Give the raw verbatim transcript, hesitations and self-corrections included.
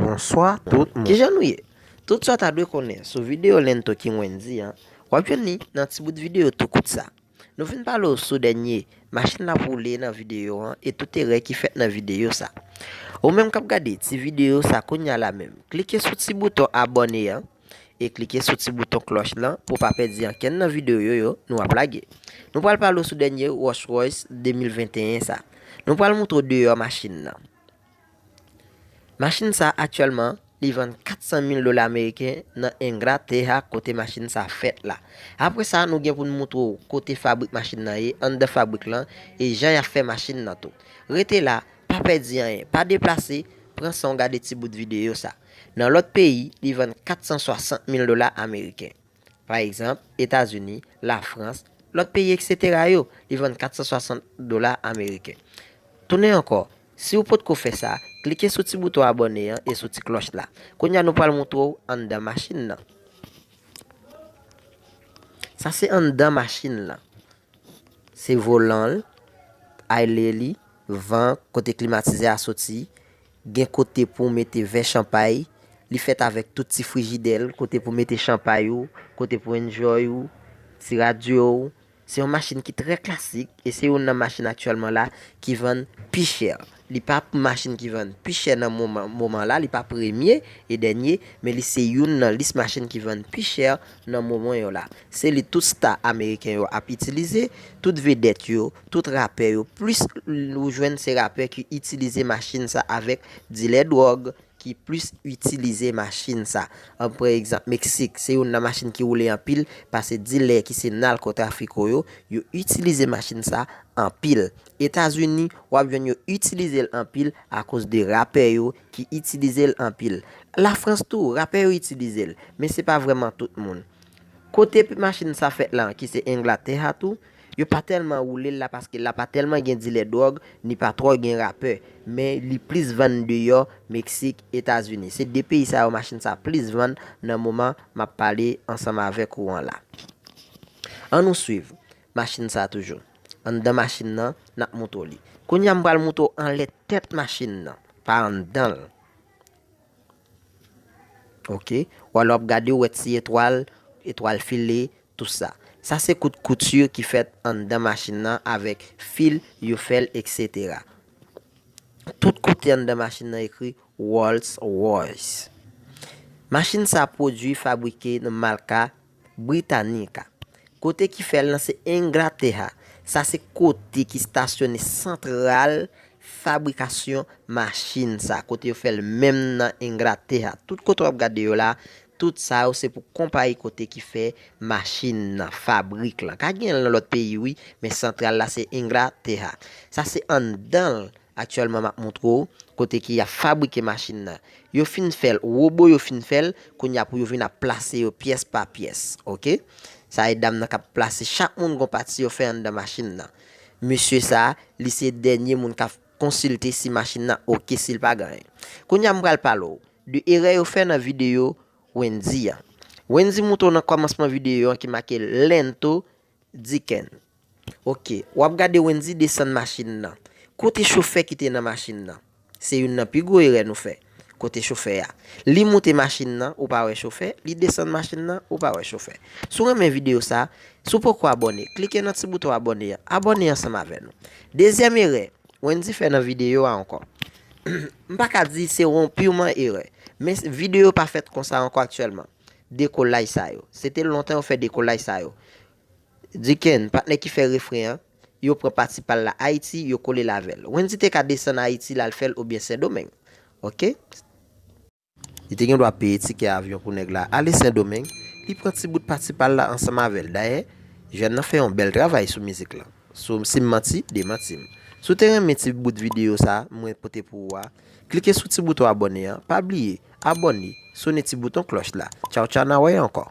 Bonswa tout moun. Kijan nou ye? Tout sa w ta dwe konnen sou videyo lento ki Wendyy an, w ap jwenn li nan ti bout videyo tou kout sa. Nou vin pale w sou dènye machin l ap woule nan videyo an e tout erè ki fèt nan videyo sa. Ou menm k ap gade ti videyo sa kounye a la menm, klike sou ti bouton abòne an e klike sou ti bouton klòch lan pou w pa pèdi ankenn nan videyo yo nou ap lage. Nou pral pale w sou dènye Rolls Royce de mil venteyen sa. Nou pral montre w deyò machin nan. Machin sa aktyèlman, li vann kat san mil dola ameriken nan Englatè kote machin sa fèt la. Apre sa, nou gen pou n montre w kote fabrik machin nan ye, anndan fabrik lan, e jan y ap fè machin nan tou. Rete la, pa pèdi anyen, pa deplase, pran san w gade ti bout videyo sa. Nan lòt peyi, li vann kat san swasant mil dola ameriken. Pa egzanp, Etazini, Lafrans, lòt peyi, etsetera yo, li vann kat san swasant dola ameriken. Tounen ankò, si w potko fè sa, klike sou ti bouton abòne an e sou ti klòch la. Kounye a nou pral montre w anndan machin nan. Sa se anndan machin lan. Se volan l, ale li, van, kote klimatizè a soti, gen kote pou w mete vè chanpay, li fèt avèk tout ti frijidè l, kote pou w mete chanpay ou, kote pou w enjoy ou, ti radyo w. Se yon machin ki trè klasik e se youn nan machin aktyèlman la ki vann pi chè. Li pa machin ki vann pi chè nan moman, moman la, li pa premye e dènye, men li se youn nan lis machin ki vann pi chè nan moman yo la. Se li tout sta ameriken yo ap itilize, tout vedèt yo, tout rapè yo, plis ou jwenn se rapè ki itilize machin sa avèk dilè dwòg ki plis itilize machin sa. An, pa egzanp, Meksik, se youn nan machin ki woule anpil, paske dilè ki se nalkotrafiko yo, yo itilize machin sa anpil. Etazini, w ap jwenn yo itilize l anpil akoz de rapè yo ki itilize l anpil. Lafrans tou, rapè yo itilize l, men se pa vrèman tout moun. Kote machin sa fèt la, ki se Englatè a tou, yo pa tèlman woule l la paske la pa tèlman gen dilè dwòg, ni pa twò gen rapè, men li plis vann deyò Meksik, Etazini. Se de peyi sa yo machin sa plis vann nan moman m ap pale ansanm avèk ou an la. An nou swiv machin sa toujou. Anndan machin nan, n ap montre w li. Kounye a m pral montre w anlè tèt machin nan, pa anndan l. Ok, w al w ap gade w wè ti etwal, etwal file, tou sa. Sa se kout kouti ki fèt anndan machin nan avèk fil yo fè l, etsetera. Tout kote anndan machin nan ekri Rolls Royce. Machin sa pwodui fabrike nan maka Britannica. Kote ki fè l lan se Englatè. Sa se kote ki stasyone santral fabrikasyon machin sa. Kote yo fè l menm nan Englatè. Tout kote w ap gade yo la, tout sa yo se pou konpayi kote ki fè machin nan, fabrik lan. Ka gen nan lòt peyi wi, men santral la se Englatè. Sa se anndan l aktyèlman m ap montre w kote ki y ap fabrike machin nan. Yo fin fè l, wobo yo fin fè l, kounye a pou yo vin ap plase yo pyès pa pyès, oke? Sa e dam nan k ap plase, chak moun gon pati yo fè anndan machin nan. Mesye sa, li se dènye moun k ap konsilte si machin nan oke, si l pa gen anyen. Kounye a m pral pale w de erè yo fè nan videyo Wendyy an. Wendyy montre w nan kòmansman videyo an ki make Lento Diken. Oke, w ap gade Wendyy desann machin nan. Kote chofè ki te nan machin nan? Se youn nan pi gwo erè nou fè. Kote chofè a? Li moute machin nan, ou pa wè chofè, li desann machin nan, ou pa wè chofè. Si w renmen videyo sa, si w poko abòne, klike nan ti bouton abòne an, abòne ansanm avè nou. Dezyèm erè Wendyy fè nan videyo a ankò. M pa ka di se yon piman erè, men videyo pa fèt konsa ankò aktyèlman. Dekolaj sa yo. Se te lontan yo fè dekolaj sa yo. Diken, patnè ki fè refren an, yo pran patisip la Ayiti, yo kole l avè l. Wendyy te ka desann Ayiti l al fè l oubyen Sendomeng. Oke? Li te gen dwa peye tikè avyon pou nèg la ale Sendomeng, li pran ti bout patisip la ansanm avè l. Dayè, jèn nan fè yon bèl travay sou mizik lan. So, si m manti, demanti m. Si w te renmen ti bout videyo sa mwen pote pou ou a, klike sou ti bouton abòne an, pa bliye, abòne, sone ti bouton klòch la. Tchaw tchaw, n a wè ankò.